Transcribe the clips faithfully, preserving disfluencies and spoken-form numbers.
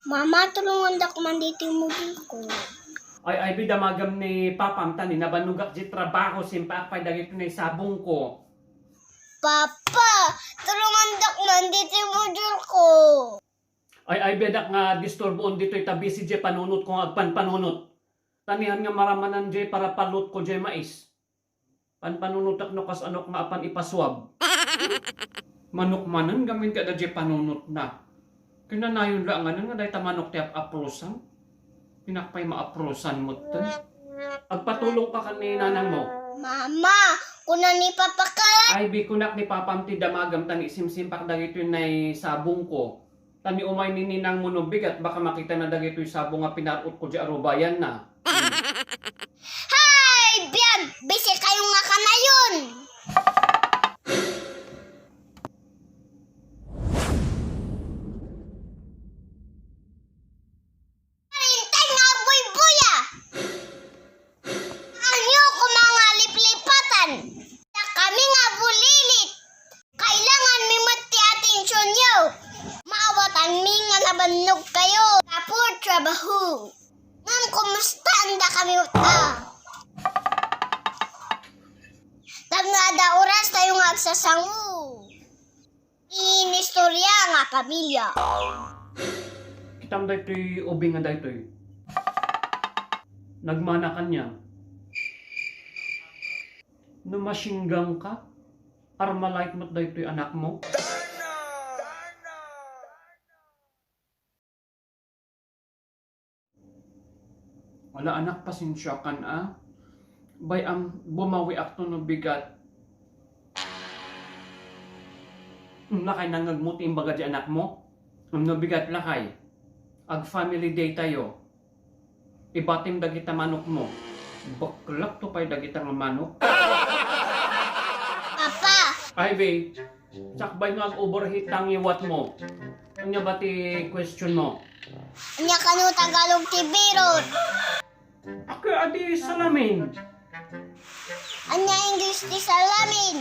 Mama, tulongandak man ditoy module ko. Ay, ay, bida magam ni papam ta ni nabannogak di trabaho, simpaak pay dagiti naisabong ko. Papa, tulongandak man ditoy module ko. Ay, ay, biadak nga disturboon ditoy ta busy di panunot ko nga agpanpanunot. Tanihan nga maramanan di para palut ko di mais. Panpanunotak no kas anok nga apan ipasuab. Manok manen gamin kada di panunotna. Kinanayon la nganen nga dayta manok ti ap-aprosan. Pinak pay maaprosan mo ten. Agpatulong ka kan ni nanang mo. Mama, kuna ni Papa ka. Ay, bi kunak ni papam ti damagam tan isimsimpak dagitoy nay sabong ko. Tan ni umay ni ninang mo no bigat, baka makita na dagitoy sabong nga pinarot ko di arubayan na. Hay, biag! Bisi kayo nga kanayon! Parintay nga buybuya! Anyo ko mga liplipatan? Ta kami nga bulilit! Kailangan mi met ti atensyonyo. Maawatanmi nga nabannog kayo. Tapos trabaho. Ngem, kumusta anda kami met, ah? Tapno adda oras tayo nga agsasango. Inistorya nga pamilya. Kitam daytoy ubing nga daytoy. Nagmana kaniak. No masinggang ka, armalait met daytoy anak mo. Wala, anak, pasensiakan a. Bay-am, bumawiak to no bigat. Lakay nangngegmo ti imbaga di anak mo? No bigat lakay. Ag family day tayo. Ibatim dagita manok mo. Baklak to pay dagita nga manok. Papa! Ay, be. Sakbay nga ag-overheat ta ngiwat mo. Ania ba ti question mo? Ania kano Tagalog ti biron? Ako adi salamin. Ania English ti salamin?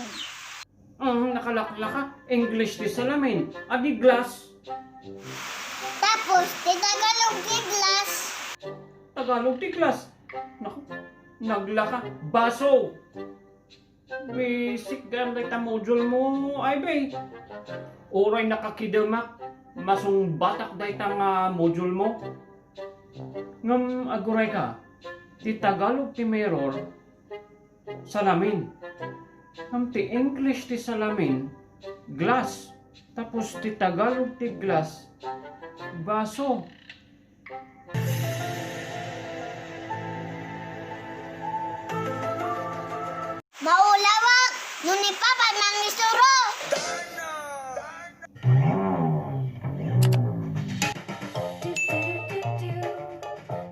Ang nakalaklaka, English ti salamin. Adi glass. Tapos, ti Tagalog ti glass. Tagalog ti glass. Naku, naglaka. Baso. Basic gayam dayta module mo, ay, bay. Uray nakakidemak, masungbatak dayta nga module mo. Ngem aguray ka, ti Tagalog ti mirror, salamin. Ngem ti English ti salamin, glass. Tapos ti Tagalog ti glass, baso.